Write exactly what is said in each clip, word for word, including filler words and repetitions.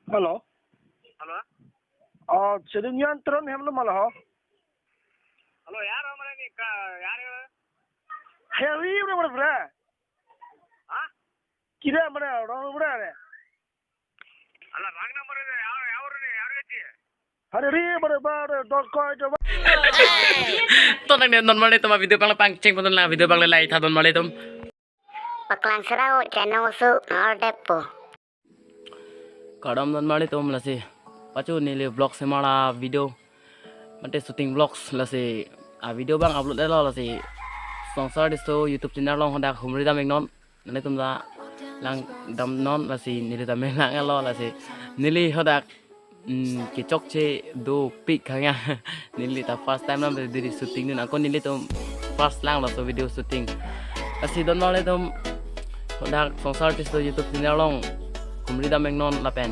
Hello. Hello. Oh, Chedun Yan Tron hem lo mala ho. Hello, yar, hamare ni ka, yar, yar. Harry, bro, bro, bro. Ha? Kira, bro, bro, bro, bro. Ala, rang number ni, yar, yar, ni, yar, yar. Harry, bro, bro, dot koi, jo. To nang ne non mali tuma video pang pangcheng pon la video pang le lai tha don mali tum. Paklang sera o channel su nor depo. Kardom don mali tum lasi. Pachu neli vlog semala video. Mate shooting vlogs lasi. A video bang upload lo lasi. Songsar Tisso YouTube channel along hadak humri dam iknon. Neli tum da lang dam non lasi neli dam lang lo lasi. Neli hadak mm, kechokche dopik khang ya. Neli ta first time lam diri shooting dun ako neli tum first lang laso video shooting. Lasi don mali tum hadak Songsar Tisso YouTube channel along humri dam iknon lapen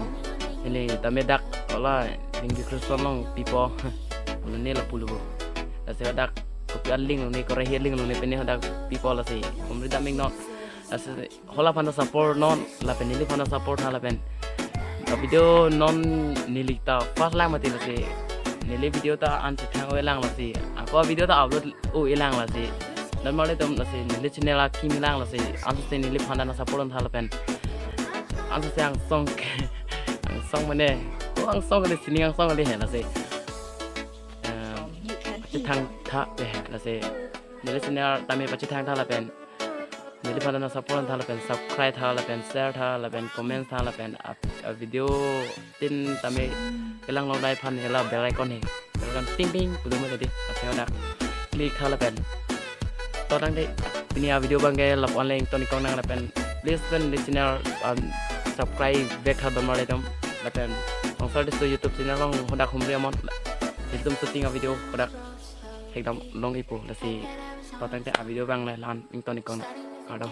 neli tame dak ola link description along pipo. Ulo ne la pulubo. Lasi hadak kopi a-link lo ne kore he link lo ne pene hadak pipo lasi humri dam iknon. Lasi hala aphan ta support non lapen neli aphan ta support tha lapen. A video non neli ta first lang mati lasi. Neli video ta an chethang o lang lasi. Ako video ta upload o lang lasi. Don mali tum lasi neli channel akim lang lasi. An se neli aphan ta support tha lapen. An se angsong angsong mane. Ko angsong kali sini angsong kali he lasi. Eh, chethang tha he lasi. Neli channel tame pachethang tha lapen. Neli aphan ta support tha lapen subscribe tha lapen share tha lapen comment tha lapen a, a video tin tame kelang long dai aphan hela bell icon he. Bell icon ting ting kudu mo tadi. Asya dak click tha lapen. To tangte pini a video bang ke lap online ton ikong nang lapen. Please pen di channel um, subscribe back tha don mali tum lapen. Songsar Tisso YouTube channel along hadak humri amon. Itum shooting a video hadak. Ekdom long ipo lasi. To tangte a video bang le lan ington ikong nang. Kardom.